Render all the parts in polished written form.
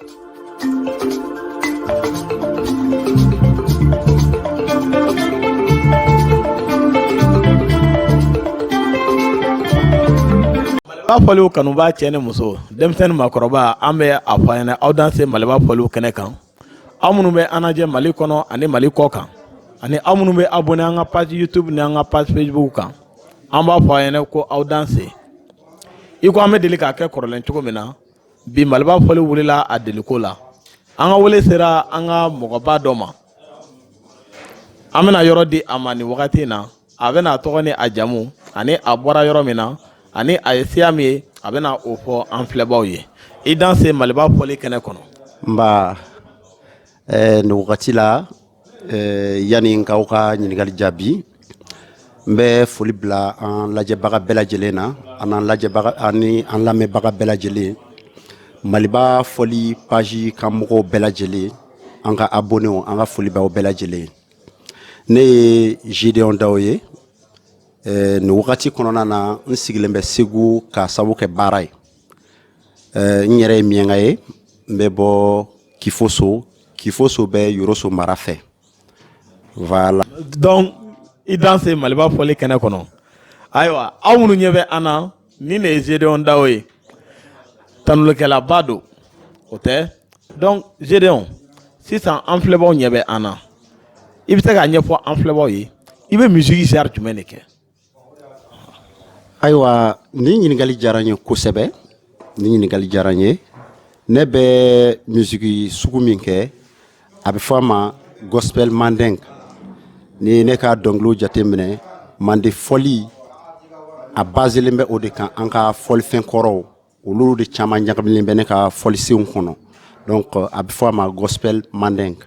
Maliba fɔliw kanubaa cɛ ni muso, denmisɛnnin, maakɔrɔba, an bɛ a fɔ a ɲɛna aw danse Maliba fɔliw kɛnɛ kan. Aw minnu bɛ an lajɛ Mali kɔnɔ ani Mali kɔ kan, ani aw minnu bɛ abonné an ka page YouTube ni an ka page Facebook kan, an b'a fɔ a ɲɛna ko aw danse. I ko an bɛ deli k'a kɛ kɔrɔlen cogo min na, bi Maliba fɔli wulila a deliko la. An ka wele sera an ka mɔgɔba dɔ ma. An bɛna yɔrɔ di a ma nin wagati in na. A bɛna a tɔgɔ ni a jamu ani a bɔra yɔrɔ min na ani a ye siya min ye, a bɛna o fɔ an filɛbaw ye. I danse Maliba fɔli kɛnɛ kɔnɔ. Nba, nin wagati la, yanni n k'aw ka ɲininkali jaabi, n bɛ foli bila an lajɛbaga bɛɛ lajɛlen na, an an lajɛbaga ani an lamɛnbaga bɛɛ lajɛlen, Maliba fɔli page kan mɔgɔw bɛɛ lajɛlen, an ka abonnéw, an ka foli b'aw bɛɛ lajɛlen. Ne ye Gédéon Daw ye. Nin wagati kɔnɔna na, n sigilen bɛ Segu ka sabu kɛ baara ye. N yɛrɛ ye Miɲanka ye, n bɛ bɔ Kifoso. Kifoso bɛ Yoroso mara fɛ, voilà. Donc i danse Maliba fɔli kɛnɛ kɔnɔ. Ayiwa, aw minnu ɲɛ bɛ an na, nin de ye Gédéon Daw ye, tanulikɛlaba don o tɛ. Donc Gédéon, sisan an filɛbaw ɲɛ bɛ an na, i bɛ se k'a ɲɛfɔ an filɛbaw ye, i bɛ musique genre jumɛn de kɛ? Ayiwa, nin ɲininkali diyara n ye kosɛbɛ, nin ɲininkali diyara n ye. Ne bɛ musique sugu min kɛ, a bɛ fɔ a ma gospel mandeng. Ni ne ka dɔnkiliw jateminɛ, mande fɔli a baselen bɛ o de kan. An ka fɔlifɛn kɔrɔw, olu de caman ɲagamilen bɛ ne ka fɔlisenw kɔnɔ. Donc a bɛ fɔ a ma gospel mandeng.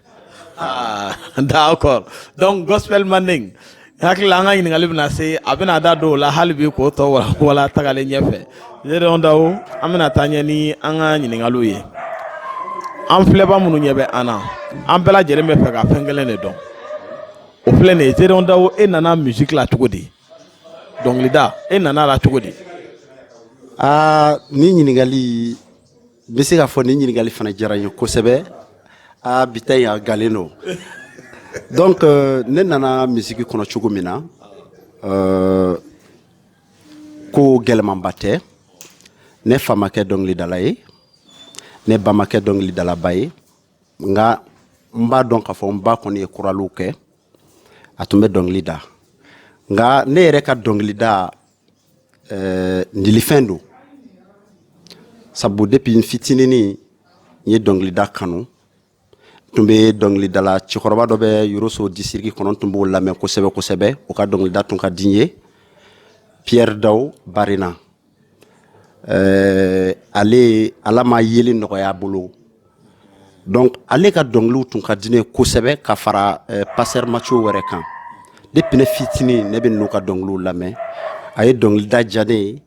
Ah, d'accord. Donc gospel mandeng, hakili la an ka ɲininkali bɛna se, a bɛna da don o la hali bi k'o tɔ wala tagalen ɲɛfɛ. Gédéon Daw, an bɛna taa ɲɛ ni an ka ɲininkaliw ye. An filɛba minnu ɲɛ bɛ an na, an bɛɛ lajɛlen bɛ fɛ ka fɛn kelen de dɔn, o filɛ nin ye. Gédéon Daw, e nana musique la cogo di? Dɔnkilida, e nana la cogo di? Aa, nin ɲininkali, n bɛ se k'a fɔ nin ɲininkali fana diyara n ye kosɛbɛ. Aa, bi ta in a galen don. Donc ne nana musique kɔnɔ cogo min na, ko gɛlɛmanba tɛ. Ne fa ma kɛ dɔnkilidala ye, ne ba ma kɛ dɔnkilidalaba ye, nka n b'a dɔn k'a fɔ n ba kɔni ye choralew kɛ, a tun bɛ dɔnkili da. Nka ne yɛrɛ ka dɔnkilida, nilifɛn don, sabu depuis n fitininin n ye dɔnkilida kanu. N tun bɛ dɔnkilidala cɛkɔrɔba dɔ bɛ Yoroso district kɔnɔ, n tun b'o lamɛn kosɛbɛ kosɛbɛ. O ka dɔnkilida tun ka di n ye, Pierre Daw Barina. Ale, Ala ma yeli nɔgɔya a bolo, donc ale ka dɔnkiliw tun ka di ne ye kosɛbɛ ka fara pasteur Mathieu wɛrɛ kan. Depuis ne fitinin, ne bɛ ninnu ka dɔnkiliw lamɛn. A ye dɔnkilida diya ne ye,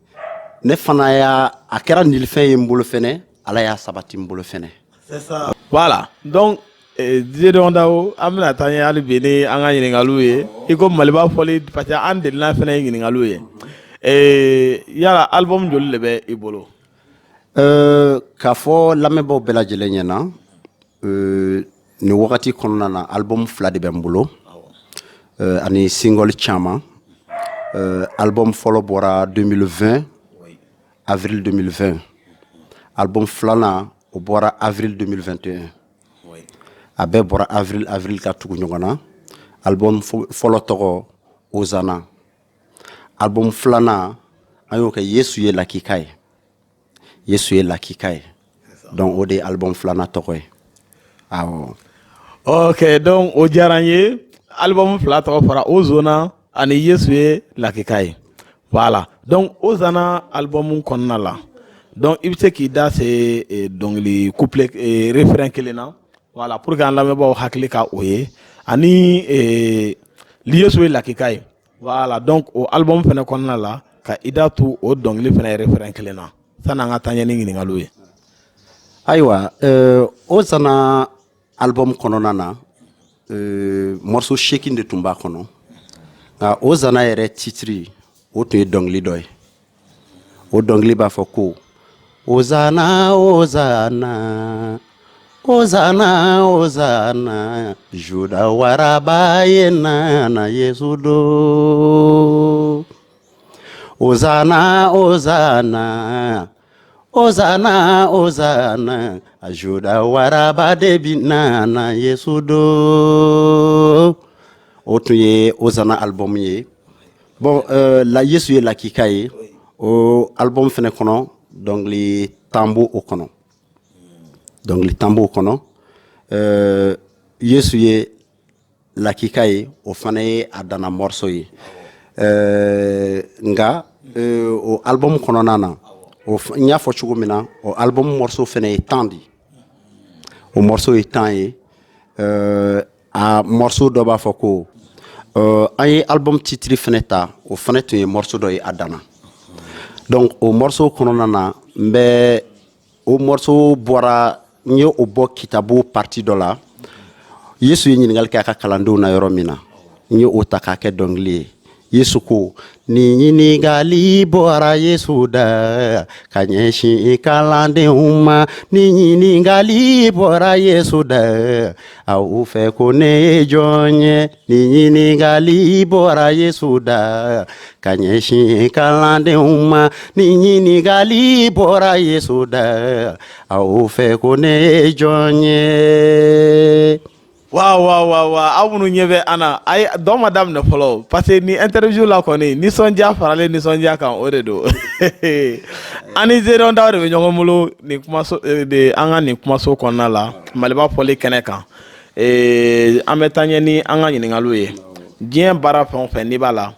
ne fana y'a a kɛra nilifɛn ye n bolo fɛnɛ, Ala y'a sabati n bolo fɛnɛ. C'est ça. Voilà. Donc Gédéon Daw, an bɛna taa ɲɛ hali bi ni an ka ɲininkaliw ye. I ko Maliba fɔli, parce que an delila fɛnɛ ye ɲininkaliw ye. Yala album joli de bɛ i bolo? K'a fɔ lamɛnbaaw bɛɛ lajɛlen ɲɛna, nin wagati kɔnɔna na, album fila de bɛ n bolo ani single caman. Album fɔlɔ bɔra 2020, avril 2020. Album filanan, o bɔra avril 2021. A bɛɛ bɔra avril avril ka tugu ɲɔgɔn na. Album fɔlɔ tɔgɔ Ozana. Album filanan, an y'o kɛ Yesu ye lakika ye, Yesu ye lakika ye. Donc o de ye album filanan tɔgɔ ye, awɔ. Ok, donc o diyara n ye. Album fila tɔgɔ fɔra, Ozona ani Yesu ye lakika ye. Voilà. Donc Ozana album kɔnɔna la, donc i bɛ se k'i da se dɔnkili couplet, refrain kelen na, voilà, pour que an lamɛnbaaw hakili ka o ye, ani Yesu ye lakika ye. Voilà, donc o album fɛnɛ kɔnɔna la, ka i da tu o dɔnkili fɛnɛ refrain kelen na sanni an ka taa ɲɛ ni ɲininkaliw ye. Ayiwa, Ozana album kɔnɔna na, morceau 8 de tun b'a kɔnɔ. Nka Ozana yɛrɛ titre, o tun ye dɔnkili dɔ ye. O dɔnkili b'a fɔ ko: Ozana, Ozana. Ozana, Ozana, Juda waraba ye nana Yesu do. Ozana, Ozana, Ozana, Ozana, Juda waraba de bi nana Yesu do. O tun ye Ozana album ye. Bon, la Yesu ye lakika ye. O album fɛnɛ kɔnɔ, dɔnkili 10 b'o o kɔnɔ. Dɔnkili 10 b'o kɔnɔ. Yesu ye lakika ye, o fana ye a danna morceau ye. Nka o album kɔnɔna na, o n y'a fɔ cogo min na, o album morceau fana ye 10 de. O morceau ye 10 ye. A morceau dɔ b'a fɔ ko an ye album titre fana ta, o fana tun ye morceau dɔ ye a danna. Donc o morceau kɔnɔna na, n bɛ o morceau bɔra, n ye o bɔ kitabu partie dɔ la. Yesu ye ɲininkali kɛ a ka kalandenw na yɔrɔ min na, n ye o ta k'a kɛ dɔnkili ye. Yesu ko, ni ɲininkali bɔra Yesu da ka ɲɛsin kalandenw ma, ni ɲininkali bɔra Yesu da aw fɛ ko ne ye jɔn ye, ni ɲininkali bɔra Yesu da ka ɲɛsin kalandenw ma, ni ɲininkali bɔra Yesu da aw fɛ ko ne ye jɔn ye. Waaw waaw waaw waaw, aw minnu ɲɛ bɛ an na, ayi, dɔn ma daminɛ fɔlɔ, parce que ni interview la kɔni, nisɔndiya faralen nisɔndiya kan, o de don. An ni Zedeɔn Dawo de bɛ ɲɔgɔn bolo nin kumaso de, an ka nin kumaso kɔnɔna la, Maliba fɔli kɛnɛ kan. An bɛ taa ɲɛ ni an ka ɲininkaliw ye. Diɲɛ baara fɛn o fɛn n'i b'a la,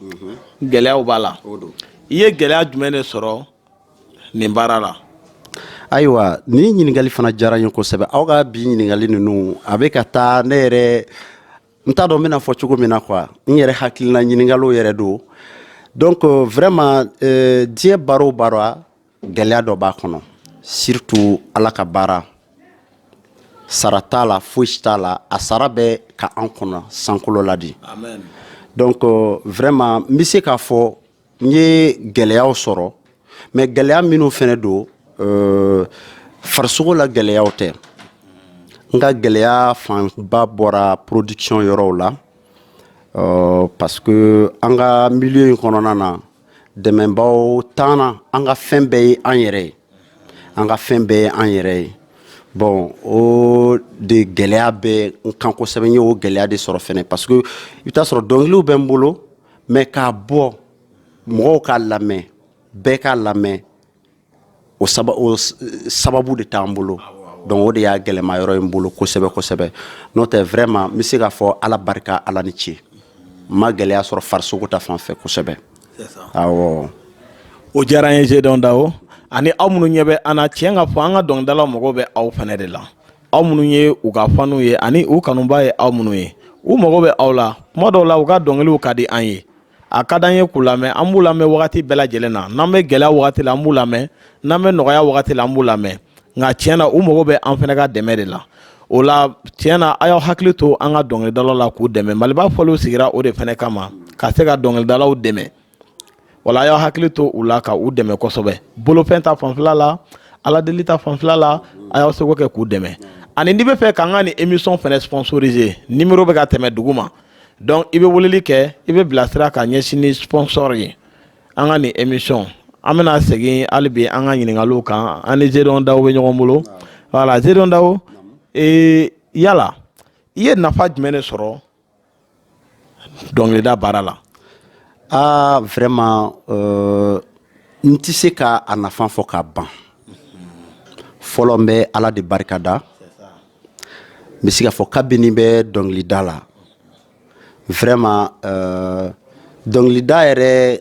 gɛlɛyaw b'a la. I ye gɛlɛya jumɛn de sɔrɔ nin baara la? Ayiwa, ni ɲininkali fana diyara n ye kosɛbɛ. Aw ka bi ɲininkali ninnu, a bɛ ka taa ne yɛrɛ, n t'a dɔn n bɛna fɔ cogo min na quoi, n yɛrɛ hakilina ɲininkaliw yɛrɛ don. Donc vraiment, diɲɛ baara o baara, gɛlɛya dɔ b'a kɔnɔ, surtout Ala ka baara. Sara t'a la, fosi t'a la, a sara bɛ ka an kɔnɔ sankolo la di. Donc vraiment, n bɛ se k'a fɔ n ye gɛlɛyaw sɔrɔ, mais gɛlɛya minnu fɛnɛ don, farisogo la gɛlɛyaw tɛ. N ka gɛlɛya fanba bɔra production yɔrɔw la, parce que an ka milieu in kɔnɔna na, dɛmɛbaw t'an na. An ka fɛn bɛɛ ye an yɛrɛ ye, an ka fɛn bɛɛ ye an yɛrɛ ye. Bon, o de gɛlɛya bɛ n kan kosɛbɛ. N ye o gɛlɛya de sɔrɔ fɛnɛ, parce que i bɛ taa sɔrɔ dɔnkiliw bɛ n bolo, mais k'a bɔ mɔgɔw k'a lamɛn, bɛɛ k'a lamɛn, o sababu de t'an bolo. Donc o de y'a gɛlɛma yɔrɔ ye n bolo kosɛbɛ kosɛbɛ. N'o tɛ, vraiment, n bɛ se k'a fɔ Ala barika, Ala ni ce, n ma gɛlɛya sɔrɔ farisogo ta fan fɛ kosɛbɛ, awɔ. O diyara n ye, Zedeɔn Dawo. Ani aw minnu ɲɛ bɛ an na, tiɲɛ ka fɔ, an ka dɔnkilidalaw mago bɛ aw fana de la, aw minnu ye u ka fanw ye ani u kanuba ye, aw minnu ye, u mago bɛ aw la. Kuma dɔw la, u ka dɔnkiliw ka di an ye, a ka d'an ye k'u lamɛn, an b'u lamɛn wagati bɛɛ lajɛlen na. N'an bɛ gɛlɛya wagati la, an b'u lamɛn, n'an bɛ nɔgɔya wagati la, an b'u lamɛn. Nka tiɲɛ na, u mago bɛ an fana ka dɛmɛ de la. O la, tiɲɛ na, a y'aw hakili to an ka dɔnkilidalaw la k'u dɛmɛ. Maliba fɔliw sigira o de fana kama, ka se ka dɔnkilidalaw dɛmɛ. Wala a y'aw hakili to u la ka u dɛmɛ kosɛbɛ, bolofɛn ta fanfɛla la, ala deli ta fanfɛla la, a y'aw seko kɛ k'u dɛmɛ. Ani n'i bɛ fɛ k'an ka nin émission fana sponsoriser, numéro bɛ ka tɛmɛ dugu ma. Donc i bɛ weleli kɛ, i bɛ bilasira ka ɲɛsin ni sponsor ye an ka nin émission. An bɛna segin hali bi an ka ɲininkaliw kan. An ni Zedeɔn Dawo bɛ ɲɔgɔn bolo. Voilà, Zedeɔn Dawo, yala i ye nafa jumɛn de sɔrɔ dɔnkilida baara la? Ah, vraiment, n tɛ se ka a nafa fɔ k'a ban. Fɔlɔ, n bɛ Ala de barika da. N bɛ se k'a fɔ kabini bɛ dɔnkilida la, vraiment, dɔnkilida yɛrɛ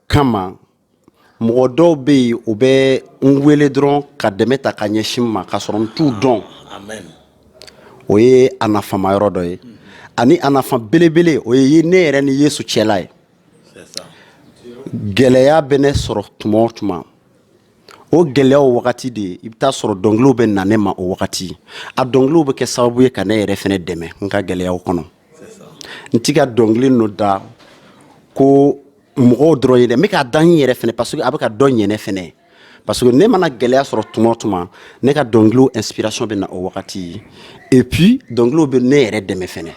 kama, mɔgɔ dɔw bɛ yen, u bɛ n wele dɔrɔn ka dɛmɛ ta ka ɲɛsin n ma, k'a sɔrɔ n t'u dɔn. O ye a nafama yɔrɔ dɔ ye. Ani a nafa belebele, o ye ne yɛrɛ ni Yesu cɛla ye. Gɛlɛya bɛ ne sɔrɔ tuma o tuma, o gɛlɛyaw wagati de, i bɛ taa sɔrɔ dɔnkiliw bɛ na ne ma. O wagati, a dɔnkiliw bɛ kɛ sababu ye ka ne yɛrɛ fɛnɛ dɛmɛ n ka gɛlɛyaw kɔnɔ. N ti ka dɔnkili ninnu da ko mɔgɔw dɔrɔn ye dɛ, n bɛ k'a da n yɛrɛ fɛnɛ, parce que a bɛ ka dɔ ɲɛ ne fɛnɛ. Parce que ne mana gɛlɛya sɔrɔ tuma o tuma, ne ka dɔnkiliw inspiration bɛ na o wagati. Et puis dɔnkiliw bɛ ne yɛrɛ dɛmɛ fɛnɛ.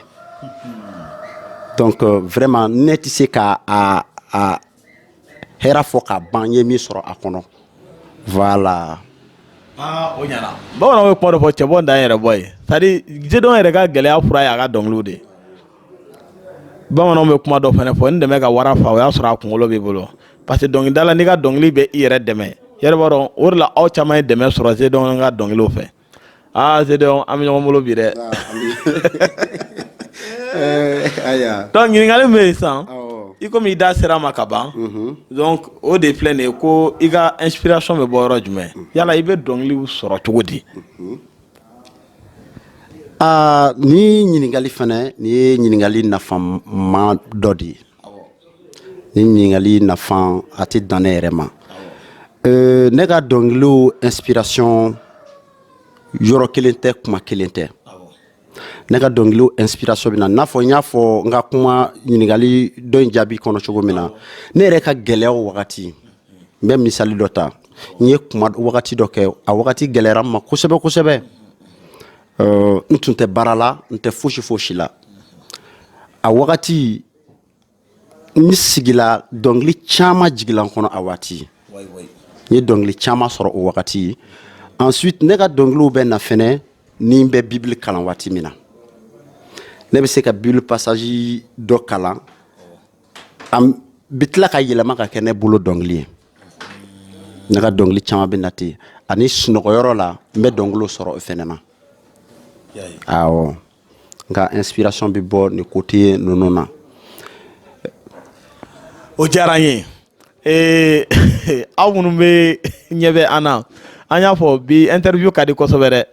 Donc vraiment, ne tɛ se ka a hɛrɛ fɔ ka ban n ye min sɔrɔ a kɔnɔ. Voilà. Aa, o ɲɛna. Bamananw bɛ kuma dɔ fɔ, cɛ bɔ dan yɛrɛ bɔ ye. C'est à dire, Zedeɔn yɛrɛ ka gɛlɛya fura ye a ka dɔnkiliw de ye. Bamananw bɛ kuma dɔ fana fɔ, n dɛmɛ ka wara fa, o y'a sɔrɔ a kunkolo b'i bolo. Parce que dɔnkilidala, n'i ka dɔnkili bɛ i yɛrɛ dɛmɛ, yɛrɛ b'a dɔn, o de la aw caman ye dɛmɛ sɔrɔ Zedeɔn ka dɔnkiliw fɛ. Aa, Zedeɔn, an bɛ ɲɔgɔn bolo bi dɛ. Ayiwa. Donc ɲininkali min bɛ yen sisan, i komi i da sera a ma ka ban, donc o de filɛ nin ye, ko i ka inspiration bɛ bɔ yɔrɔ jumɛn? Yala i bɛ dɔnkiliw sɔrɔ cogo di? Aa, ni ɲininkali fɛnɛ nin ye ɲininkali nafama dɔ de ye. Ni ɲininkali nafa a tɛ dan ne yɛrɛ ma. Ne ka dɔnkiliw inspiration yɔrɔ kelen tɛ, kuma kelen tɛ. Ne ka dɔnkiliw inspiration bɛ na n'a fɔ n y'a fɔ n ka kuma ɲininkali dɔ in jaabi kɔnɔ cogo min na, ne yɛrɛ ka gɛlɛyaw wagati. N bɛ misali dɔ ta. N ye kuma wagati dɔ kɛ, a wagati gɛlɛyara n ma kosɛbɛ kosɛbɛ. N tun tɛ baara la, n tɛ fosi fosi la. A wagati n sigila, dɔnkili caman jigila n kɔnɔ. A waati n ye dɔnkili caman sɔrɔ o wagati. Ensuite, ne ka dɔnkiliw bɛ na fɛnɛ ni n bɛ Bible kalan waati min na. Ne bɛ se ka Bible passage dɔ kalan, a bɛ tila ka yɛlɛma ka kɛ ne bolo dɔnkili ye. Ne ka dɔnkili caman bɛ na ten. Ani sunɔgɔyɔrɔ la, n bɛ dɔnkiliw sɔrɔ o fɛnɛ na. Awɔ, n ka inspiration bɛ bɔ nin côté ninnu na. O diyara n ye. Aw minnu bɛ ɲɛ bɛ an na, an y'a fɔ bi, interview ka di kosɛbɛ dɛ.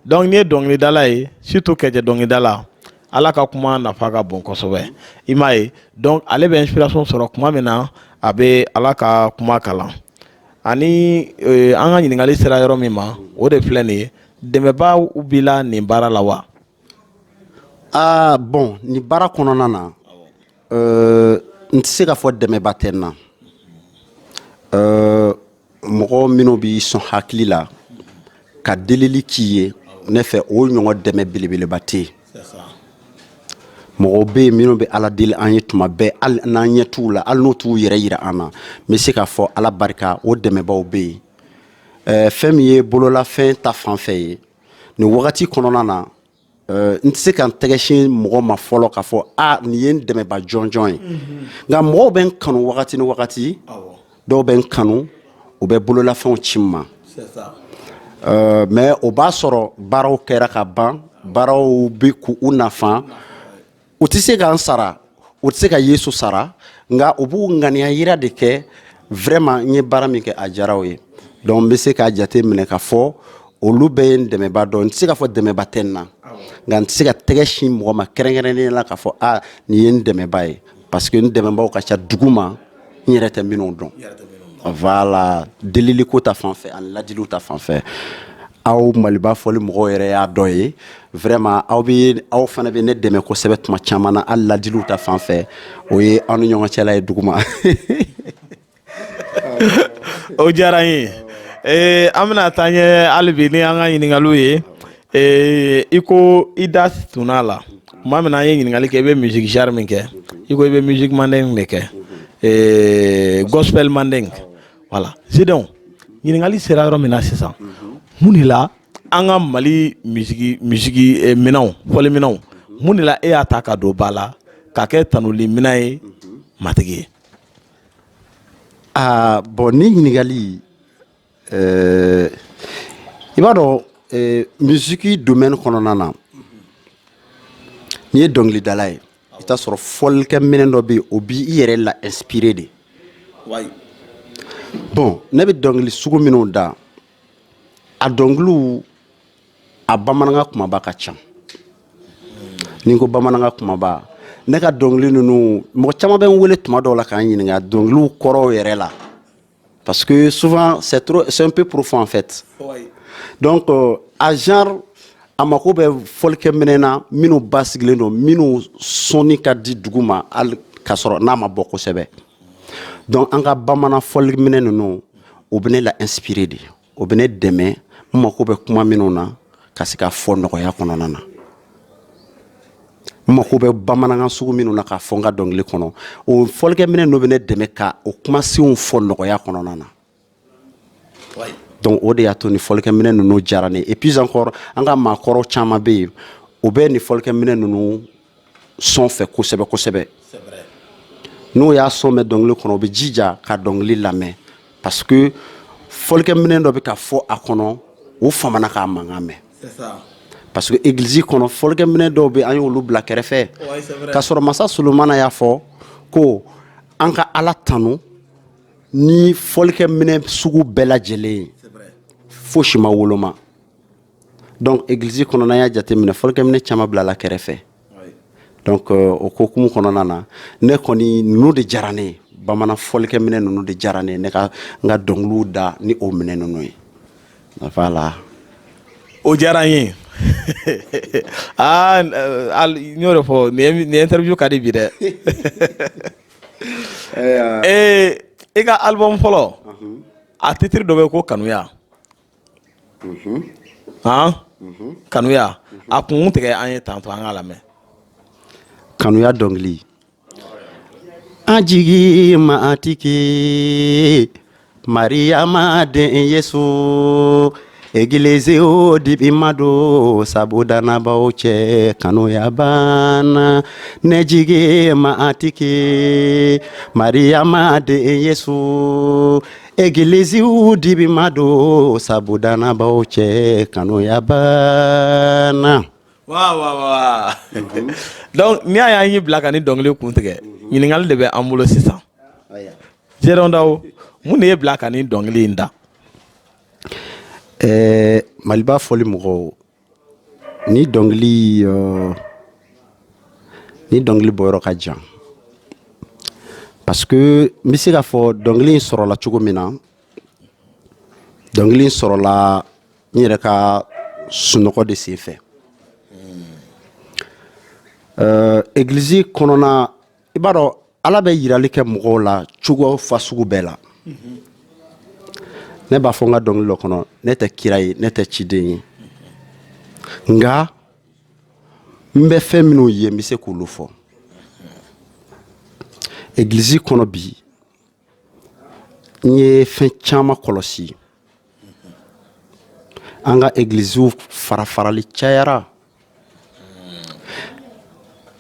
Donc n'i ye dɔnkilidala ye, surtout kɛjɛ dɔnkilidala, Ala ka kuma nafa ka bon kosɛbɛ, i m'a ye. Donc ale bɛ inspiration sɔrɔ tuma min na, a bɛ Ala ka kuma kalan. Ani an ka ɲininkali sera yɔrɔ min ma, o de filɛ nin ye: dɛmɛbaaw b'i la nin baara la wa? Aa, bon, nin baara kɔnɔna na, n tɛ se k'a fɔ dɛmɛba tɛ n na. Mɔgɔ minnu b'i sɔn hakili la ka delili k'i ye, ne fɛ, o ɲɔgɔn dɛmɛ belebeleba tɛ yen. Mɔgɔw bɛ yen minnu bɛ Ala deli an ye tuma bɛɛ, hali n'an ɲɛ t'u la, hali n'u t'u yɛrɛ yira an na. N bɛ se k'a fɔ, Ala barika, o dɛmɛbaw bɛ yen. Fɛn min ye bololafɛn ta fan fɛ ye nin wagati kɔnɔna na, n tɛ se ka n tɛgɛ sin mɔgɔ ma fɔlɔ k'a fɔ a nin ye n dɛmɛba jɔnjɔn ye. Nka mɔgɔw bɛ n kanu wagati ni wagati, dɔw bɛ n kanu, u bɛ bololafɛnw ci n ma. Mais o b'a sɔrɔ baaraw kɛra ka ban, baaraw bɛ k'u nafa. U tɛ se k'an sara, u tɛ se ka Yesu sara, nka u b'u ŋaniya yira de kɛ. Vraiment, n ye baara min kɛ, a diyara u ye. Donc n bɛ se k'a jate minɛ k'a fɔ olu bɛɛ ye n dɛmɛba dɔn. N tɛ se k'a fɔ dɛmɛba tɛ n na, nka n tɛ se ka tɛgɛ sin mɔgɔ ma kɛrɛnkɛrɛnnenya la k'a fɔ a nin ye n dɛmɛba ye, parce que n dɛmɛbaw ka ca dugu ma, n yɛrɛ tɛ minnu dɔn. Voilà, deliliko ta fan fɛ ani ladiliw ta fan fɛ, aw Maliba fɔli mɔgɔw yɛrɛ y'a dɔ ye. Vraiment, aw bɛ, aw fana bɛ ne dɛmɛ kosɛbɛ tuma caman na, hali ladiliw ta fan fɛ. O ye aw ni ɲɔgɔn cɛla ye dugu ma. O diyara n ye. An bɛna taa ɲɛ hali bi ni an ka ɲininkaliw ye. I ko i da tunna a la tuma min na an ye ɲininkali kɛ, i bɛ musique genre min kɛ, i ko i bɛ musique mandeng de kɛ, gospel mandeng. Voilà, Zedeɔn, ɲininkali sera yɔrɔ min na sisan, mun de la an ka Mali musique minɛnw, fɔli minɛnw, mun de la e y'a ta ka don ba la ka kɛ tanuli minɛn ye Matigi ye? Aa, bon, ni ɲininkali, i b'a dɔn, musique domaine kɔnɔna na, n'i ye dɔnkilidala ye, i t'a sɔrɔ fɔlikɛ minɛn dɔ bɛ yen, o b'i yɛrɛ la inspiré de. Bon, ne bɛ dɔnkili sugu minnu da, a dɔnkiliw a bamanankan kumaba ka ca. Ni n ko bamanankan kumaba, ne ka dɔnkili ninnu, mɔgɔ caman bɛ n wele tuma dɔw la k'an ɲininka dɔnkiliw kɔrɔw yɛrɛ la, parce que souvent c'est trop, c'est un peu profond en fait. Donc a genre, a mako bɛ fɔlikɛ minɛn na minnu basigilen don, minnu sɔnni ka di dugu ma, hali k'a sɔrɔ n'a ma bɔ kosɛbɛ. Donc an ka bamanan fɔli minɛn ninnu, o bɛ ne la inspirer de, o bɛ ne dɛmɛ n mako bɛ kuma minnu na ka se k'a fɔ nɔgɔya kɔnɔna na, n mako bɛ bamanankan sugu minnu na k'a fɔ n ka dɔnkili kɔnɔ, o fɔlikɛminɛ ninnu bɛ ne dɛmɛ ka o kumasenw fɔ nɔgɔya kɔnɔna na. Donc o de y'a to ni fɔlikɛminɛ ninnu diyara ne ye. Et puis encore, an ka maakɔrɔ caman bɛ yen, o bɛ nin fɔlikɛminɛ ninnu sɔn fɛ kosɛbɛ kosɛbɛ. N'o y'a sɔn mɛn dɔnkili kɔnɔ, u bɛ jija ka dɔnkili lamɛn, parce que fɔlikɛminɛ dɔ bɛ ka fɔ a kɔnɔ, o famana k'a mankan mɛn, parce que église kɔnɔ, fɔlikɛminɛ dɔw bɛ, an y'olu bila kɛrɛfɛ, k'a sɔrɔ masa Solomana y'a fɔ ko an ka Ala tanu ni fɔlikɛminɛ sugu bɛɛ lajɛlen ye, fosi ma woloma. Donc église kɔnɔ, n'an y'a jateminɛ, fɔlikɛminɛ caman bilala kɛrɛfɛ. Donc o kokumu kɔnɔna na, ne kɔni, ninnu de diyara ne ye, bamanan fɔlikɛminɛ ninnu de diyara ne ye, ne ka n ka dɔnkiliw da ni o minɛ ninnu ye. Voilà. O diyara n ye. Aa, n y'o de fɔ, nin interview ka di bi dɛ. Ee, i ka album fɔlɔ, a titre dɔ bɛ ko Kanuya. Han, Kanuya, a kun tigɛ an ye tantɔ, an k'a lamɛn. Kanuya dɔnkili. An jigi matigi, Mariyama den Yesu, egilizi o dibi ma don sabu dannabaw cɛ, kanuya banna. Ne jigi matigi, Mariyama den Yesu, egiliziw dibi ma don sabu dannabaw cɛ, kanuya banna. Wa wa wa, donc n'i y'a ye an y'i bila ka ni dɔnkili kun tigɛ, ɲininkali de bɛ an bolo sisan. Gédéon Dao, mun de y'e bila ka ni dɔnkili in da? Maliba fɔli mɔgɔw, ni dɔnkili bɔyɔrɔ ka jan, parce que n bɛ se k'a fɔ dɔnkili in sɔrɔla cogo min na, dɔnkili in sɔrɔla n yɛrɛ ka sunɔgɔ de sen fɛ. Église kɔnɔna, i b'a dɔn, Ala bɛ yirali kɛ mɔgɔw la cogo fasugu bɛɛ la. Ne b'a fɔ n ka dɔnkili dɔ kɔnɔ, ne tɛ kira ye, ne tɛ ciden ye, nka n bɛ fɛn minnu ye, n bɛ se k'olu fɔ. Église kɔnɔ bi, n ye fɛn caman kɔlɔsi. An ka églisew fara farali cayara.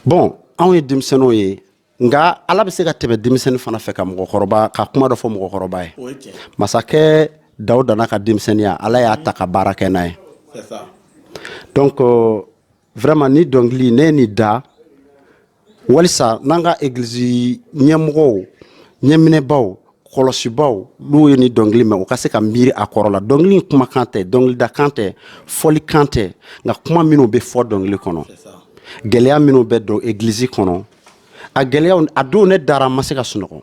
Bon, anw ye denmisɛnninw ye, nka Ala bɛ se ka tɛmɛ denmisɛnnin fana fɛ ka mɔgɔkɔrɔba ka kuma dɔ fɔ mɔgɔkɔrɔba ye. Masakɛ Dawuda n'a ka denmisɛnninya, Ala y'a ta ka baara kɛ n'a ye. Donc vraiment, ni dɔnkili ne ye nin da walisa n'an ka église ɲɛmɔgɔw, ɲɛminɛbaw, kɔlɔsibaw, n'u ye ni dɔnkili mɛn, u ka se ka miiri a kɔrɔ la. Dɔnkili in kumakan tɛ, dɔnkilidakan tɛ, fɔlikan tɛ, nka kuma minnu bɛ fɔ dɔnkili kɔnɔ, gɛlɛya minnu bɛ don église kɔnɔ, a gɛlɛyaw. A don ne dara, n ma se ka sunɔgɔ, n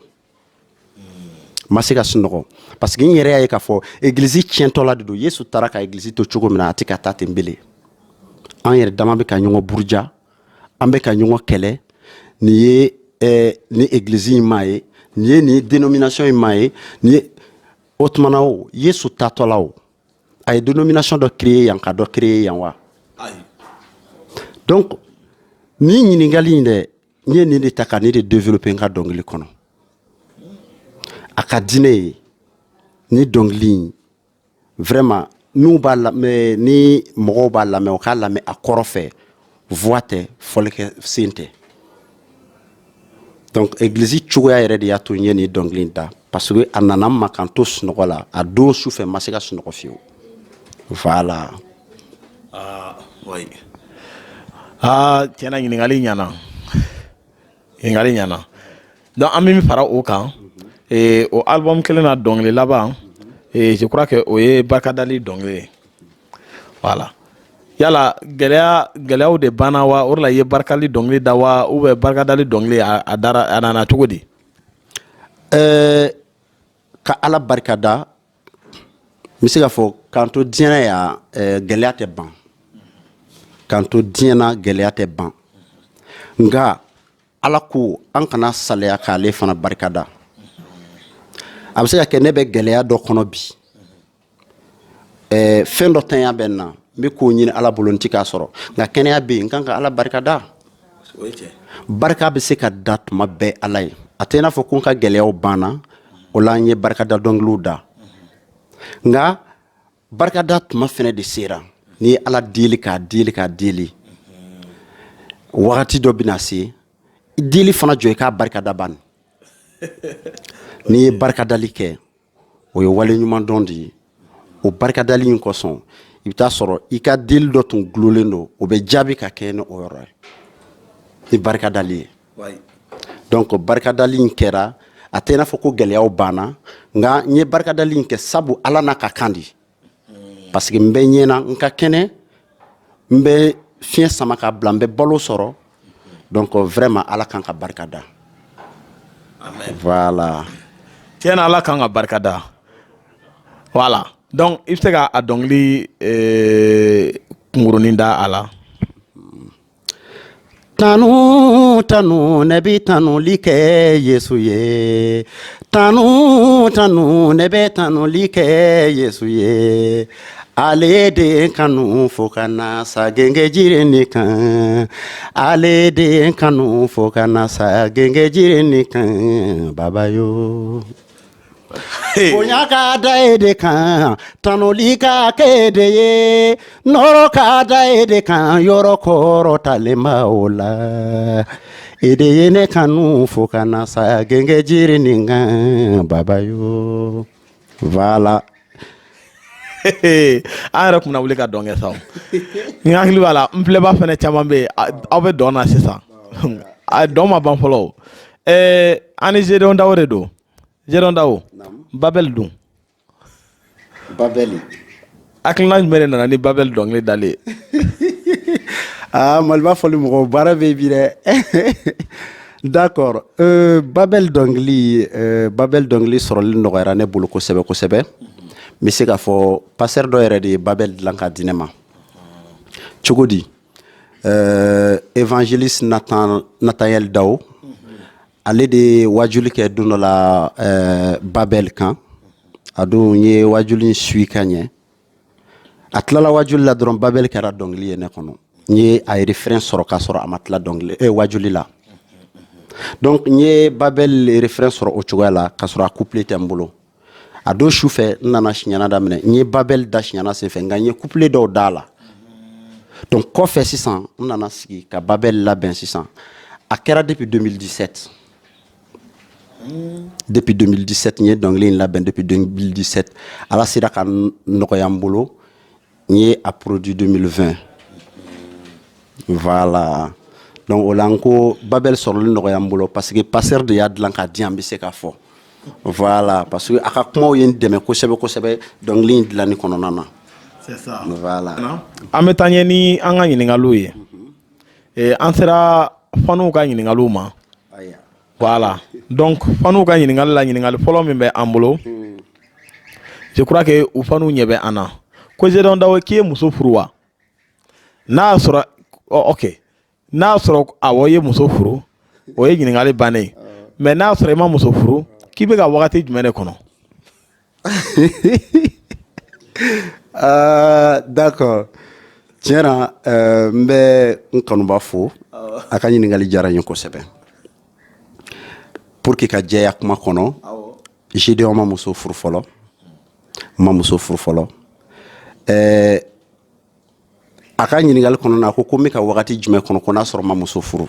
ma se ka sunɔgɔ, parce que n yɛrɛ y'a ye k'a fɔ église tiɲɛtɔla de don. Yesu taara ka église to cogo min na, a tɛ ka taa ten bele. An yɛrɛ dama bɛ ka ɲɔgɔn buruja, an bɛ ka ɲɔgɔn kɛlɛ. Nin ye ni église in maa ye, nin ye nin dénomination in maa ye, nin ye o. Tuma na o, Yesu taatɔla o, a ye dénomination dɔ créer yan ka dɔ créer yan wa? Donc nin ɲininkali in dɛ, n ye nin de ta ka nin de développer n ka dɔnkili kɔnɔ. A ka di ne ye ni dɔnkili in, vraiment, n'u b'a lamɛn, ni mɔgɔw b'a lamɛn, u k'a lamɛn a kɔrɔ fɛ, voix tɛ, fɔlikɛ sen tɛ. Donc église cogoya yɛrɛ de y'a to n ye nin dɔnkili in da, parce que a nana n ma k'an to sunɔgɔ la. A don su fɛ, n ma se ka sunɔgɔ fiyewu. Voilà. Ah oui, ah, tiɲɛna, ɲininkali ɲana, ɲininkali ɲana. Donc an bɛ min fara o kan, o album kelen na, dɔnkili laban, je crois que o ye barikadali dɔnkili ye. Voilà. Yala gɛlɛya, gɛlɛyaw de banna wa, o de la i ye barikali dɔnkili da wa, ou bien barikadali dɔnkili a dara, a nana cogo di? Ka Ala barika da, n bɛ se k'a fɔ k'an to diɲɛ yan, gɛlɛya tɛ ban. K'an to diɲɛ na, gɛlɛya tɛ ban, nka Ala ko an kana salaya k'ale fana barika da. A bɛ se ka kɛ ne bɛ gɛlɛya dɔ kɔnɔ bi, fɛn dɔ tanya bɛ n na, n bɛ k'o ɲini Ala bolo, n ti k'a sɔrɔ, nka kɛnɛya bɛ yen, n kan ka Ala barika da. Barika bɛ se ka da tuma bɛɛ Ala ye. A tɛ i n'a fɔ ko n ka gɛlɛyaw banna, o la n ye barikada dɔnkiliw da, nka barikada tuma fɛnɛ de sera. N'i ye Ala deli, k'a deli, k'a deli, wagati dɔ bɛna se, deli fana jɔ i k'a barikada ban. N'i ye barikadali kɛ, o ye wale ɲuman dɔn de ye. O barikadali in kosɔn, i bɛ taa sɔrɔ i ka deli dɔ tun gulolen don, o bɛ jaabi ka kɛ ni o yɔrɔ ye ni barikadali ye. Donc barikadali in kɛra, a tɛ i n'a fɔ ko gɛlɛyaw banna, nka n ye barikadali in kɛ sabu Ala n'a ka kan di, parce que n bɛ ɲɛna, n ka kɛnɛ, n bɛ fiɲɛ sama ka bila, n bɛ balo sɔrɔ. Donc vraiment, Ala kan ka barika da. Voilà. Tiɲɛ na, Ala kan ka barika da. Voilà, donc i bɛ se ka a dɔnkili kunkurunin da a la. Tanu, tanu, ne bɛ tanuli kɛ Yesu ye. Tanu, tanu, ne bɛ tanuli kɛ Yesu ye. Ale de kanu fo ka na sa genge jiri nin kan. Ale de kanu fo ka na sa genge jiri nin kan, baba yo. Bonya ka da e de kan, tanuli ka kɛ e de ye, nɔrɔ ka da e de kan, yɔrɔ kɔrɔtalen ba o la. E de ye ne kanu fo ka na sa genge jiri nin kan, baba yo. Voilà. An yɛrɛ kun na wuli ka dɔn kɛ sa. N hakili b'a la, n filɛba fɛnɛ caman bɛ yen, aw bɛ dɔn na sisan. A dɔn ma ban fɔlɔ. An ni Gédéon Dao de don. Gédéon Dao, Babel dun? Babel. Hakilina jumɛn de nana ni Babel dɔnkili dalen ye? Ah, Maliba fɔli mɔgɔw, baara bɛ bi dɛ. D'accord. Babel dɔnkili, Babel dɔnkili sɔrɔli nɔgɔyara ne bolo kosɛbɛ kosɛbɛ. N bɛ se k'a fɔ pasteur dɔ yɛrɛ de ye Babel dilan k'a di ne ma. Cogo di? Évangéliste Nathan, Nathaniel Dao, ale de ye wajuli kɛ don dɔ la Babel kan. A don, n ye wajuli in sui ka ɲɛ. A tilala wajuli la dɔrɔn, Babel kɛra dɔnkili ye ne kɔnɔ. N ye a refrain sɔrɔ k'a sɔrɔ a ma tila dɔnkili wajuli la. Donc n ye Babel refrain sɔrɔ o cogoya la k'a sɔrɔ a couplet tɛ n bolo. A don su fɛ, n nana siɲɛna daminɛ, n ye Babel da siɲɛna senfɛ, nka n ye couplet dɔw da a la. Donc kɔfɛ sisan, n nana sigi ka Babel labɛn sisan. A kɛra depuis 2017. Depuis 2017 n ye dɔnkili in labɛn. Depuis 2017, Ala sera ka nɔgɔya n bolo, n ye a produit 2020. Voilà. Donc o la, n ko Babel sɔrɔli nɔgɔya n bolo parce que pasteur de y'a dilan k'a di yan, n bɛ se k'a fɔ. Voilà, parce que a ka kumaw ye n dɛmɛ kosɛbɛ kosɛbɛ dɔnkili in dilanni kɔnɔna na. C'est ça. Voilà. An bɛ taa ɲɛ ni an ka ɲininkaliw ye. An sera fanw ka ɲininkaliw ma. Voilà, donc fanw ka ɲininkali la, ɲininkali fɔlɔ min bɛ an bolo, je crois que u fanw ɲɛ bɛ an na ko Gédéon Dao, k'i ye muso furu wa? N'a y'a sɔrɔ, ok, n'a y'a sɔrɔ awɔ, i ye muso furu, o ye ɲininkali bannen ye. Mais n'a y'a sɔrɔ i ma muso furu, k'i bɛ ka wagati jumɛn de kɔnɔ? D'accord. Tiɲɛ na, n bɛ n kanuba fo. A ka ɲininkali diyara n ye kosɛbɛ. Pour que ka jɛya kuma kɔnɔ, Gédéon ma muso furu fɔlɔ, n ma muso furu fɔlɔ. A ka ɲininkali kɔnɔ na, a ko ko n bɛ ka wagati jumɛn kɔnɔ, ko n'a sɔrɔ n ma muso furu.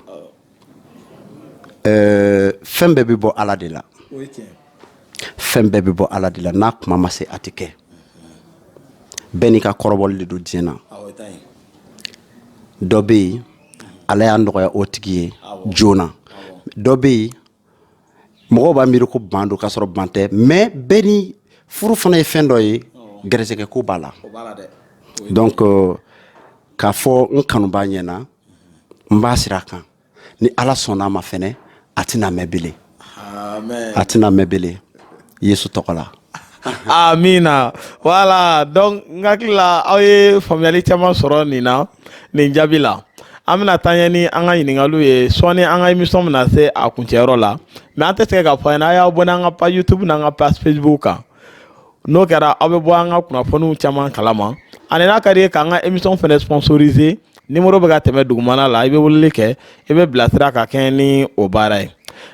Fɛn bɛɛ bɛ bɔ Ala de la. Fɛn bɛɛ bɛ bɔ Ala de la. N'a kuma ma se, a tɛ kɛ. Bɛɛ n'i ka kɔrɔbɔli de don diɲɛ na. Dɔ bɛ yen, Ala y'a nɔgɔya o tigi ye joona. Dɔ bɛ yen, mɔgɔw b'a miiri ko ban don, k'a sɔrɔ ban tɛ. Mais bɛɛ ni furu fana ye fɛn dɔ ye, gɛrɛsɛgɛ ko b'a la. Donc k'a fɔ n kanubaa ɲɛna, n b'a sira kan. Ni Ala sɔnna a ma fɛnɛ, a tɛna mɛn bilen, a tɛna mɛn bilen, Yesu tɔgɔ la. Amina. Voilà, donc n hakili la, aw ye faamuyali caman sɔrɔ nin na, nin jaabi la. An bɛna taa ɲɛ ni an ka ɲininkaliw ye sɔɔni. An ka émission bɛna se a kuncɛyɔrɔ la, mais an tɛ sɛgɛn k'a fɔ a ɲɛna, a y'aw abonné an ka page YouTube n'an ka page Facebook kan. N'o kɛra, aw bɛ bɔ an ka kunnafoniw caman kalama. Ani n'a ka di ye k'an ka émission fana sponsoriser, numéro bɛ ka tɛmɛ dugumana la, i bɛ weleli kɛ, i bɛ bilasira ka kɛɲɛ ni o baara ye.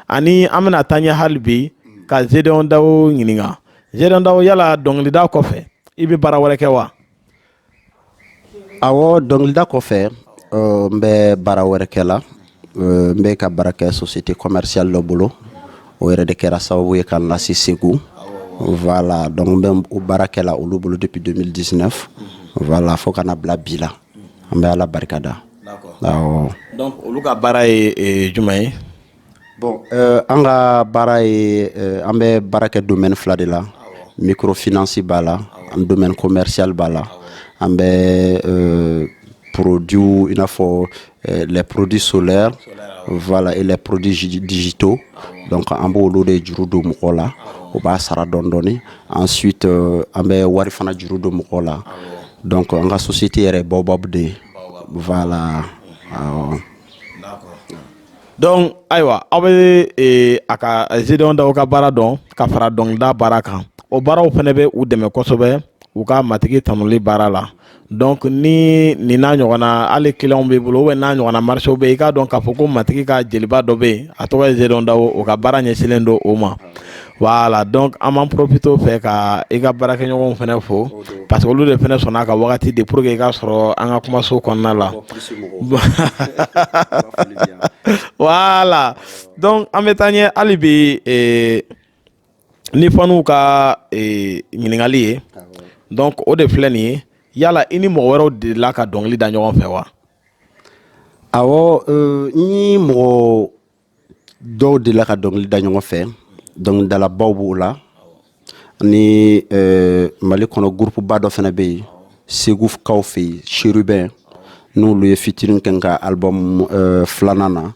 Ani an bɛna taa ɲɛ hali bi ka Gédéon Dao ɲininka. Gédéon Dao, yala dɔnkilida kɔfɛ, i bɛ baara wɛrɛ kɛ wa? Awɔ, dɔnkilida kɔfɛ, n bɛ baara wɛrɛ kɛ la. N bɛ ka baara kɛ société commerciale dɔ bolo. O yɛrɛ de kɛra sababu ye ka n lase Segu. Voilà, donc n bɛ o baara kɛ la olu bolo depuis 2019, voilà, fo ka na bila bi la. An bɛ Ala barika da. Awɔ. Donc olu ka baara ye jumɛn ye? Bon, an ka baara ye, an bɛ baara kɛ domaine fila de la. Microfinance b'a la, an domaine commercial b'a la. An bɛ produits i n'a fɔ les produits solaires, voilà, et les produits digitaux. Donc an b'olu de juru don mɔgɔw la, o b'a sara dɔɔni dɔɔni. Ensuite, an bɛ wari fana juru don mɔgɔw la. Donc an ka société yɛrɛ ye Baobab de ye, voilà, awɔ. Donc ayiwa, aw bɛ a ka Gédéon Dao ka baara dɔn ka fara dɔnkilida baara kan. O baaraw fana bɛ u dɛmɛ kosɛbɛ u ka matigi tanuli baara la. Donc ni nin n'a ɲɔgɔnna hali clients b'i bolo ou bien n'a ɲɔgɔnna marché bɛ yen, i k'a dɔn k'a fɔ ko matigi ka jeliba dɔ bɛ yen, a tɔgɔ ye Gédéon Dao, o ka baara ɲɛsinlen don o ma. Voilà, donc an b'an profiter o fɛ ka i ka baarakɛɲɔgɔnw fana fo, parce que olu de fana sɔnna ka wagati di pour que i ka sɔrɔ an ka kumaso kɔnɔna la. Voilà, donc an bɛ taa ɲɛ hali bi ni fanw ka ɲininkali ye. Donc o de filɛ nin ye: yala i ni mɔgɔ wɛrɛw delila ka dɔnkili da ɲɔgɔn fɛ wa? Awɔ, n ni mɔgɔ dɔw delila ka dɔnkili da ɲɔgɔn fɛ. Dɔnkilidalabaw b'o la ni Mali kɔnɔ. Groupe ba dɔ fana bɛ yen Segukaw fɛ yen, Chérubin, n'olu ye featuring kɛ n ka album filanan na.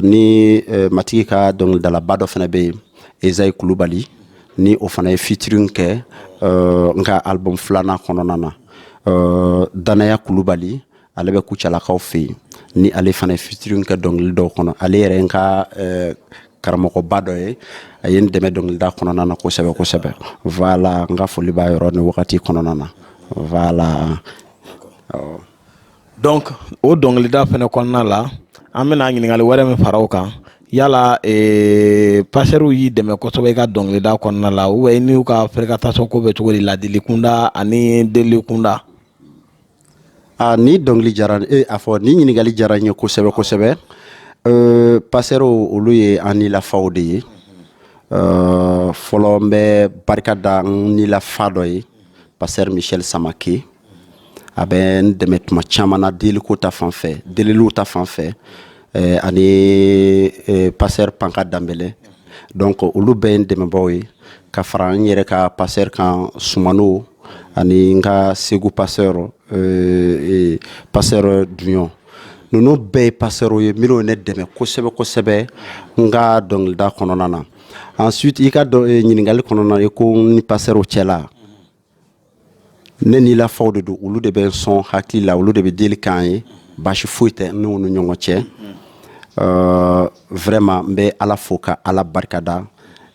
Ni matigi ka dɔnkilidalaba dɔ fana bɛ yen, Ezayi Kulubali, ni o fana ye featuring kɛ n ka album filanan kɔnɔna na. Danaya Kulubali, ale bɛ Kucalakaw fɛ yen, ni ale fana ye featuring kɛ dɔnkili dɔw kɔnɔ. Ale yɛrɛ ye n ka karamɔgɔba dɔ ye, a ye n dɛmɛ dɔnkilida kɔnɔna na kosɛbɛ kosɛbɛ. Voilà, n ka foli b'a yɔrɔ ni wagati kɔnɔna na, voilà. Donc o dɔnkilida fana kɔnɔna la, an bɛna ɲininkali wɛrɛ min fara o kan: yala pasɛriw y'i dɛmɛ kosɛbɛ i ka dɔnkilida kɔnɔna la, ou bien i n'u ka fréquentation ko bɛ cogo di, ladili kunda ani delili kunda? A ni dɔnkili diyara a fɔ ni ɲininkali diyara n ye kosɛbɛ kosɛbɛ. Pasɛriw, olu ye an nilafaw de ye. Fɔlɔ, n bɛ barika da n nilafa dɔ ye, pasteur Michel Samake. A bɛ n dɛmɛ tuma caman na deliko ta fan fɛ, deliliw ta fan fɛ, ani pasteur Panka Danbɛlɛ. Donc olu bɛɛ ye n dɛmɛbaaw ye, ka fara n yɛrɛ ka pasteur kan, Sumano, ani n ka Segu pasteur, pasteur Duɲɔ. Ninnu bɛɛ ye pasteur ye minnu ye ne dɛmɛ kosɛbɛ kosɛbɛ n ka dɔnkilida kɔnɔna na. Ensuite, i ka ɲininkali kɔnɔna na, i ko ni pasteur cɛla, ne nilafaw de don. Olu de bɛ n sɔn hakili la, olu de bɛ deli k'an ye, baasi foyi tɛ n'u ni ɲɔgɔn cɛ. Vraiment, n bɛ Ala fo ka Ala barikada.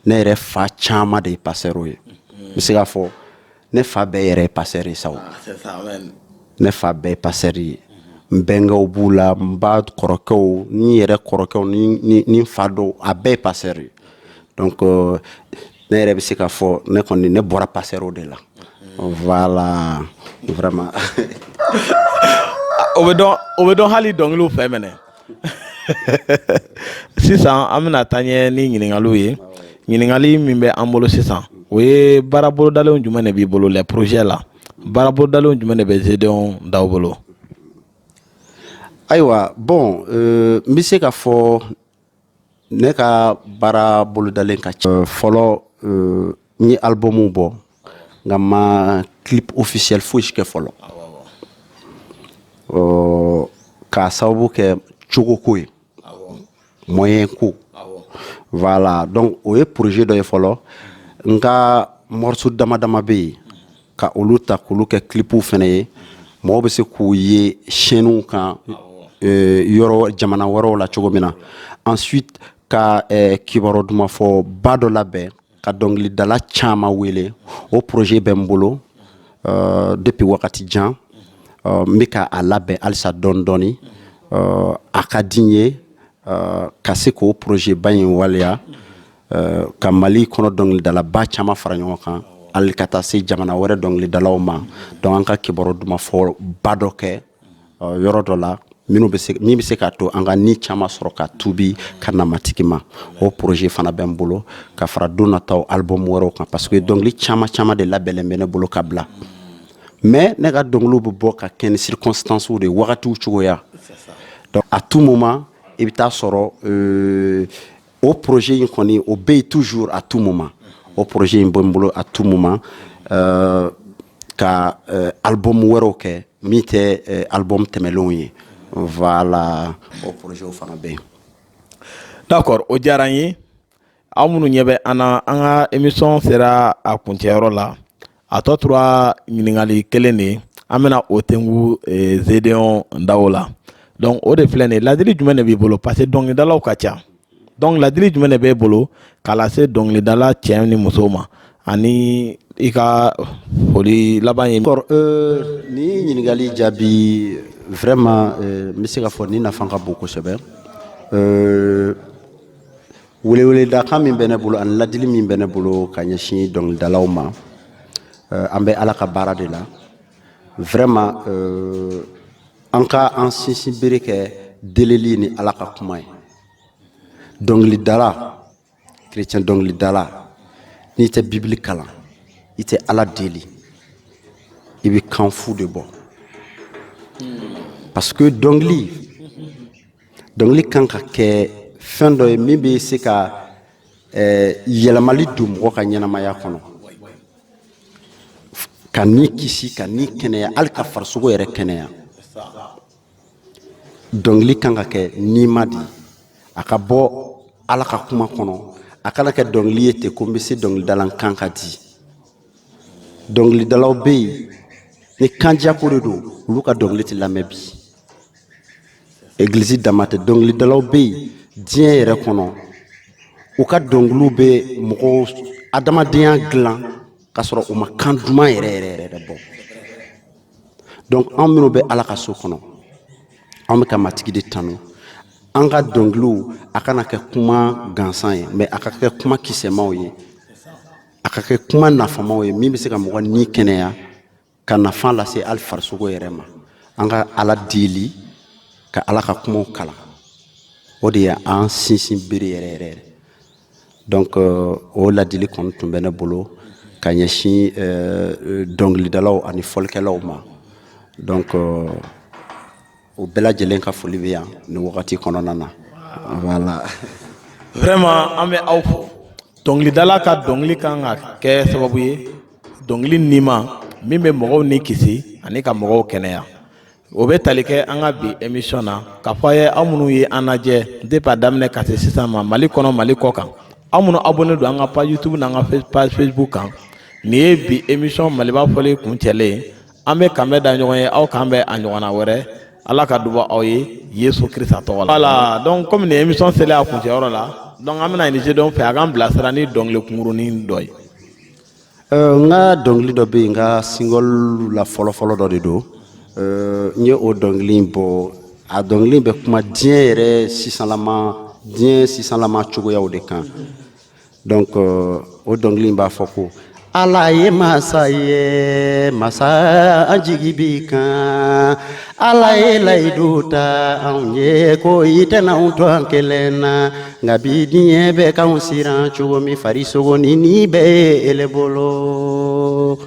Ne yɛrɛ fa caman de ye pasteur ye. N bɛ se k'a fɔ ne fa bɛɛ yɛrɛ ye pasteur ye sa o. Ne fa bɛɛ ye pasteur ye. N bɛnkɛw b'u la, n ba kɔrɔkɛw ni yɛrɛ kɔrɔkɛw ni n fa dɔw, a bɛɛ ye pasteur ye. Donc ne yɛrɛ bɛ se k'a fɔ ne kɔni, ne bɔra pasteur de la. Voilà, vraiment. O bɛ dɔn, o bɛ dɔn hali dɔnkiliw fɛ mɛnɛ. Sisan an bɛna taa ɲɛ ni ɲininkaliw ye. Ɲininkali min bɛ an bolo sisan, o ye: baara bolodalenw jumɛn de b'i bolo, les projets la, baara bolodalenw jumɛn de bɛ Gédéon Dao bolo? Ayiwa, bon, n bɛ se ka fɔ ne ka baara bolodalen ka ca. Fɔlɔ, n ye album bɔ, nka n ma clip officiel fosi kɛ fɔlɔ, k'a sababu kɛ cogoko ye, moyen ko. Voilà, donc o ye projet dɔ ye fɔlɔ. N ka morceau dama dama bɛ yen, ka olu ta k'olu kɛ clipw fɛnɛ ye, mɔgɔw bɛ se k'u ye chaîne kan. yɔrɔ jamana wɛrɛw la cogo min na. Ensuite, ka kibaru duman fɔ ba dɔ labɛn, ka dɔnkilidala caman wele. O projet bɛ n bolo depuis wagati jan. N bɛ ka a labɛn halisa dɔɔni dɔɔni. A ka di n ye ka se k'o projet ba in waleya, ka Mali kɔnɔ dɔnkilidalaba caman fara ɲɔgɔn kan, hali ka taa se jamana wɛrɛ dɔnkilidalaw ma. Donc an ka kibaru duman fɔ ba dɔ kɛ yɔrɔ dɔ la, minnu bɛ se, min bɛ se k'a to an ka ni caman sɔrɔ ka tubi ka na Matigi ma. O projet fana bɛ n bolo ka fara don nataw album wɛrɛw kan, parce que dɔnkili caman caman de labɛnnen bɛ ne bolo ka bila. Mais ne ka dɔnkiliw bɛ bɔ ka kɛ ni circonstances de, wagatiw cogoya. Donc à tout moment, i bɛ taa sɔrɔ o projet in kɔni, o bɛ yen toujours. À tout moment, o projet in bɛ n bolo à tout moment, ka album wɛrɛw kɛ min tɛ album tɛmɛnlenw ye. Voilà, o projet fana bɛ yen. D'accord, o diyara n ye. Aw minnu ɲɛ bɛ an na, an ka émission sera a kuncɛyɔrɔ la. A tɔ tora ɲininkali kelen de ye, an bɛna o tengu Gédéon Daou la. Donc o de filɛ nin ye: ladili jumɛn de b'i bolo? Parce que dɔnkilidalaw ka ca. Donc ladili jumɛn de b'e bolo k'a lase dɔnkilidala cɛ ni musow ma, ani i ka foli laban ye? D'accord, ni ɲininkali jaabi, vraiment, n bɛ se k'a fɔ ni nafa ka bon kosɛbɛ. Weleweledakan min bɛ ne bolo ani ladili min bɛ ne bolo ka ɲɛsin dɔnkilidalaw ma, an bɛ Ala ka baara de la. Vraiment, an ka an sinsin bere kɛ delili ni Ala ka kuma ye. Dɔnkilidala, chrétien dɔnkilidala, n'i tɛ Bibili kalan, i tɛ Ala deli, i bɛ kan fu de bɔ, parce que dɔnkili kan ka kɛ fɛn dɔ ye min bɛ se ka yɛlɛmali don mɔgɔ ka ɲɛnamaya kɔnɔ, ka ni kisi, ka ni kɛnɛya, hali ka farisogo yɛrɛ kɛnɛya. Dɔnkili kan ka kɛ nima de ye, a ka bɔ Ala ka kuma kɔnɔ. A kana kɛ dɔnkili ye ten ko n bɛ se dɔnkilidala kan ka di. Dɔnkilidalaw bɛ yen, ni kanjako de don, olu ka dɔnkili tɛ lamɛn bi. Egilizi dama tɛ, dɔnkilidalaw bɛ yen diɲɛ yɛrɛ kɔnɔ, u ka dɔnkiliw bɛ mɔgɔw adamadenya dilan k'a sɔrɔ u ma kan duman yɛrɛ yɛrɛ yɛrɛ bɔ. Donc an minnu bɛ Ala ka so kɔnɔ, an bɛ ka Matigi de tanu. An ka dɔnkiliw, a kana kɛ kuma gansan ye, mais a ka kɛ kuma kisɛmaw ye, a ka kɛ kuma nafamaw ye min bɛ se ka mɔgɔ ni kɛnɛya, ka nafa lase hali farisogo yɛrɛ ma. An ka Ala deli, ka Ala ka kumaw kalan, o de ye an sinsin bere yɛrɛ yɛrɛ yɛrɛ. Donc o ladili kɔni tun bɛ ne bolo ka ɲɛsin dɔnkilidalaw ani fɔlikɛlaw ma. Donc o bɛɛ lajɛlen ka foli bɛ yan nin wagati kɔnɔna na. Voilà. Vraiment, an bɛ aw fo. Dɔnkilidala ka dɔnkili kan ka kɛ sababu ye, dɔnkili nima min bɛ mɔgɔw ni kisi ani ka mɔgɔw kɛnɛya. O bɛ tali kɛ an ka bi émission na k'a fɔ a ye. Aw minnu ye an lajɛ depuis a daminɛ ka se sisan ma, Mali kɔnɔ, Mali kɔ kan, aw minnu abonné don an ka page YouTube n'an ka page Facebook kan, nin ye bi émission Maliba fɔli kuncɛlen ye. An bɛ kanbɛn da ɲɔgɔn ye, aw k'an bɛn a ɲɔgɔnna wɛrɛ. Ala ka duba aw ye Yesu Kirisa tɔgɔ la. Voilà, donc comme nin émission selen a kuncɛyɔrɔ la, donc an bɛna ɲini Gédéon fɛ a k'an bilasira ni dɔnkili kunkurunin dɔ ye. N ka dɔnkili dɔ bɛ yen, n ka single la fɔlɔfɔlɔ dɔ de don. N ye o dɔnkili in bɔ. A dɔnkili in bɛ kuma diɲɛ yɛrɛ sisanlama, diɲɛ sisanlama cogoyaw de kan. Donc o dɔnkili in b'a fɔ ko: Ala ye masa ye, masa, an jigi b'i kan. Ala ye layidu ta anw ye ko i tɛna anw to an kelen na. Nka bi diɲɛ bɛ k'anw siran cogo min, farisogo ni ni bɛɛ ye ele bolo.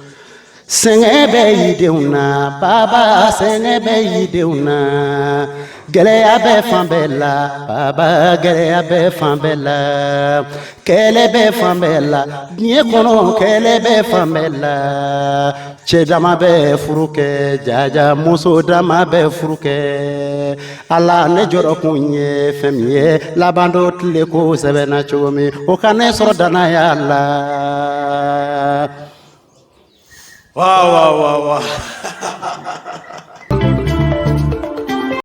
Sɛgɛn bɛ y'i denw na baba, sɛgɛn bɛ y'i denw na. Gɛlɛya bɛ fan bɛɛ la baba, gɛlɛya bɛ fan bɛɛ la. Kɛlɛ bɛ fan bɛɛ la diɲɛ kɔnɔ, kɛlɛ bɛ fan bɛɛ la. Cɛ dama bɛ furu kɛ, jaja muso dama bɛ furu kɛ. Ala, ne jɔrɔ kun ye fɛn min ye, laban dɔ tile ko sɛbɛnna cogo min, o ka ne sɔrɔ danaya la. Waaw waaw waaw waaw.